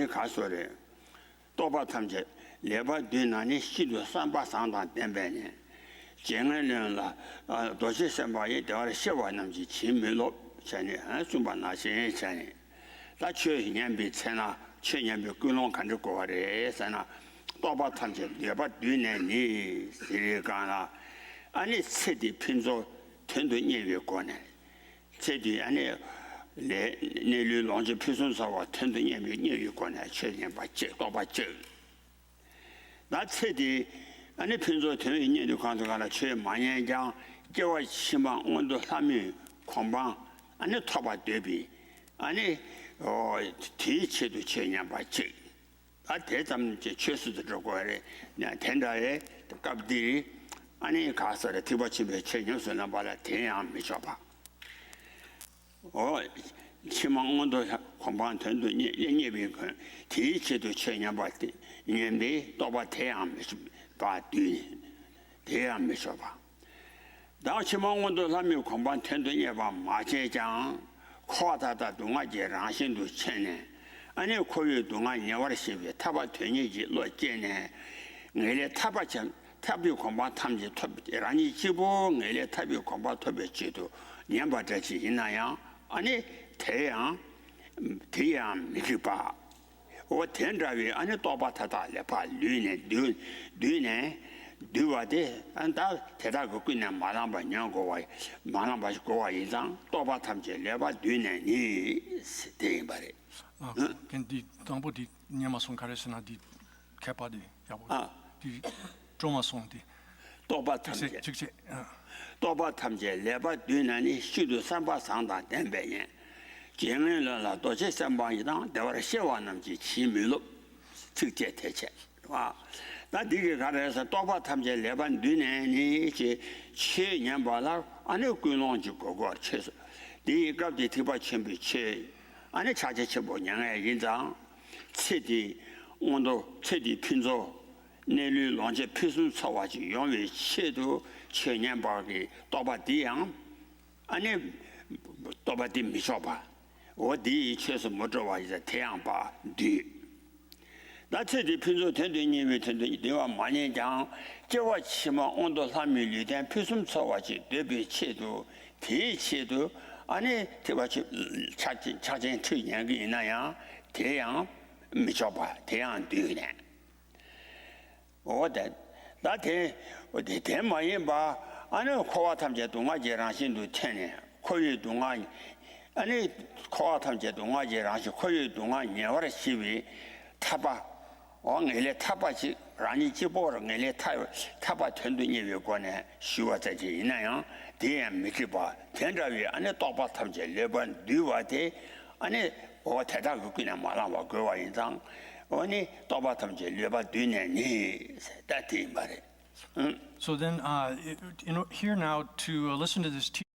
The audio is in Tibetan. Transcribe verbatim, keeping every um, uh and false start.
ནི་ག་སོ་རེད། རྟོག་པ་ཐམས་ཅད་ལེགས་པར་བསྡུས་ན་ནི། ཤིན་ཏུ་བསམ་པ་བཟང་དང་ལྡན་པས་ནི། རྗེ་ངན་ལོན་ལ་རྡོ་རྗེ་སེམས་དཔའ་ཡི། བདེ་བར་གཤེགས་པ་རྣམས་ཀྱི་བྱིན་མི་རློབ། བྱས་ནས་གསུངས་པ་ནང་བཞིན་བྱས་ནས། ད་ཆོས་ཉན་པའི་ཚེ་ན་ཆོས་ཉན་པའི་ཀུན་སློང་ག་འདྲ་དགོས་པ་རེད་ཟེར་ན། རྟོག་པ་ཐམས་ཅད་ལེགས་པར་བསྡུས་ནས་ནི་ཟེར་བའི་སྒང་ལ། ཨ་ནི་ཚེ་འདི་ཕུན་ཚོགས་དོན་དུ་གཉེར་བའི་སྒོ་ནས། ཚེ་འདི་ཨ་ནི་ལས་གནས་ལུས་ལོངས་སྤྱོད་ཕུན་སུམ་ཚོགས་པ་དོན་དུ་གཉེར་བའི་གཉེར་བའི་སྒོ་ནས་ཆོས་ཉན་པ་གཅིག་རྟོག་པ་གཅིག་ད་ཚེ་འདི་ཨ་ནི་ཕུན་ཚོགས་དོན་ཡི་གཉེར་དུ་གང་དུ་གང་ལ་ཆོས་མ་ཉན་ཀྱང་། སྐྱེ་བ་ཕྱི་མ་མངོན་མཐོ་ལྷ་མིའི་གོ་འཕང་ཨ་ནི་ཐོབ་པར་འདོད་པའི་ཨ་ནི་དེའི་ཆེད་དུ་ཆོས་ཉན་པ་གཅིག་ད་དེ་ཙམ་གྱི་ཆོས་སུ་དུ་འགྲོ་དགོས་རེད། དེ་འདྲ་བའི་སྐབས་འདིར་ཨ་ནི་ག་ས་རེ་ཐེག་པ་ཆེན་པོའི་ཆོས་ཉམས་སུ་ལེན་པ་ལ་དེ་ཡང་མི་ཆོག་པ། འོ། ཕྱི་མ་མངོན་མཐོ་གོ་འཕང་དོན་དུ་གཉེར་གཉེར་བའི་དོན་དེའི་ཆེད་དུ་ཆོས་ཉན་པ་སྟེ་ཉན་པའི་རྟོག་པ་དེ་ཡང་མི་ཆོག་པ་བསྡུས་ནས་དེ་ཡང་མི་ཆོག་པ། བདག་ཕྱི་མ་མངོན་མཐོ་ལྷ་མིའི་གོ་འཕང་དོན་དུ་གཉེར་བ་མ་བྱས་ཀྱང་། འཁོར་བ་མཐའ་དག་སྡུག་བསྔལ་གྱི་རང་བཞིན་དུ་ཕྱེ་ནས། ཨ་ནི་འཁོར་བའི་སྡུག་བསྔལ་ཉེ་བར་ཞི་བའི་ཐར་པ་དོན་གཉེར་གྱི་བློ་སྐྱེས་ནས། ངེས་ལེགས་ཐར་པ་ཆེན་ཐར་པའི་གོ་འཕང་ཐམས་ཅད་ཐོབ། རང་ཉིད་གཅིག་པུ་ངེས་ལེགས་ཐར་པའི་གོ་འཕང་ཐོབ་པའི་ཆེད་དུ་ཉན་པ་འདྲ་ཞིག་ཡིན་ན་ཡང་། ཨ་ནི་དེ་ཡང་དེ་ཡང་མི་འགྲིག་པ། འོ་དེ་འདྲ་བའི་ཨ་ནི་རྟོག་པ་མཐའ་དག་ལེགས་པར་བསྡུས་ནས་བསྡུས་བསྡུས་ནས་བསྡུས་པ་དེ། ཨ་ནི་ད་དེ་དག་གི་ཀུན་ནས་མ་བསླངས་པ་ཉོན་དགོས་པ་མ་བསླངས་པ་ཞིག་དགོས་པ་ཡིན་ཙང་། རྟོག་པ་ཐམས་ཅད་ལེགས་པར་བསྡུས་ནས་ནི་དེ་ཡིན་པ་རེད། ཨ། ཨ། ཁྱེད་འདི་དང་པོ་འདི་ཉན་མ་སོང་། ག་རེ་ཟེར་ན་འདི་མཁས་པ་འདི་ཡག་པོ། ཨ། འདི་སྤྲོ་མ་སོང་འདི། རྟོག་པ་ཐམས་ཅད། ཚིགས་བཅད། ཨ། རྟོག་པ་ཐམས་ཅད་ལེགས་པར་བསྡུས་ན་ནི། ཤིན་ཏུ་བསམ་པ་བཟང་དང་ལྡན་པས་ནི། རྗེ་ངན་ལོན་ལ་རྡོ་རྗེ་སེམས་དཔའ་ཡི། དང་བདེ་བར་གཤེགས་པ་རྣམས་ཀྱི་བྱིན་མི་རློབ། ཚིགས་བཅད་དེ་བྱས། ཨ། ད་འདི་གི་ག་རེ་ཟེར། རྟོག་པ་ཐམས་ཅད་ལེགས་པར་བསྡུས་ནས་ནི་ཅེས་ཆོས་ཉན་པ་ལ་ཨ་ནི་ཀུན་སློང་གཅིག་དགོས་དགོས་ཆོས་སོ། དེ་ཡི་སྐབས་དེ་ཐེག་པ་ཆེན་པོའི་ཆོས་ཨ་ནི་ཕྱག་རྒྱ་ཆེན་པོ་ཉན་ཡས་ཡིན་ཙང་། ཚེ་འདི་མངོན་མཐོ། ཚེ་འདི་ཕུན་ཚོགས། གནས་ལུས་ལོངས་སྤྱོད་ཕུན་སུམ་ཚོགས་པ་ཅིག་ཡོང་བའི་ཆེད་དུ་ཆོས་ཉན་པ་གི་རྟོག་པ་འདི་ཡང་། ཨ་ནི་རྟོག་པ་འདི་མི་ཆོག་པ། འོ་འདི་ཡི་ཆོས་སུ་མི་འགྲོ་བ་ཡིན་ཙང་དེ་ཡང་པ་བསྡུས། ད་ཚེ་འདི་ཕུན་ཚོགས་དོན་དུ་གཉེར་བའི་དོན་དུ་བསྡུ་བ་མ་ཉན་ཀྱང་། སྐྱེ་བ་ཕྱི་མ་མངོན་མཐོ་ལྷ་མིའི་ལུས་རྟེན་ཕུན་སུམ་ཚོགས་པ་ཅིག་འདོད་པའི་ཆེད་དུ། དེའི་ཆེད་དུ་ཨ་ནི་ཐེག་པ་ཆོས་ཕྱག་ཆེན་ཕྱག་ཆེན་ཁྲིད་ཉན་གྱི་ཡིན་ན་ཡང་དེ་ཡང་མི་ཆོག་པ། དེ་ཡང་བསྡུས་ནས། འོ་དེ། ད་དེ། འོ་དེ་དེ་མ་ཡིན་པ། ཨ་ནི་འཁོར་བ་ཐམས་ཅད་སྡུག་བསྔལ་གྱི་རང་བཞིན་དུ་ཐལ་ནས། འཁོར་བའི་སྡུག་བསྔལ། ཨ་ནི་འཁོར་བ་ཐམས་ཅད་སྡུག་བསྔལ་གྱི་རང་བཞིན། འཁོར་བའི་སྡུག་བསྔལ་ཉེ་བར་ཞི་བའི་ཐར་པ། འོ་ངེས་ལེགས་ཐར་པ་ཅིག་རང་ཉིད་གཅིག་པོར་ངེས་ལེགས་ཐར་ཐར་པ་དོན་དུ་གཉེར་བའི་སྒོ་ནས་ཞུ་བ་ཙམ་ཅིག་ཡིན་ན་ཡང་དེ་ཡང་མི་འགྲིག་པ། དེ་འདྲ་བའི་ཨ་ནི་རྟོག་པ་ཐམས་ཅད་ལེགས་པར་བསྡུས་པ་དེ། ཨ་ནི་འོ་དེ་དག་གི་ཀུན་ནས་མ་བསླངས་པ་དགོས་པ་ཡིན་ཙང་། འོ་ནི་རྟོག་པ་ཐམས་ཅད་ལེགས་པར་བསྡུས་ནས་ནི་ཟེར་ད་དེ་ཡིན་པ་རེད། ཨང་། So then, uh, it- you know, here now to uh, listen to this teaching.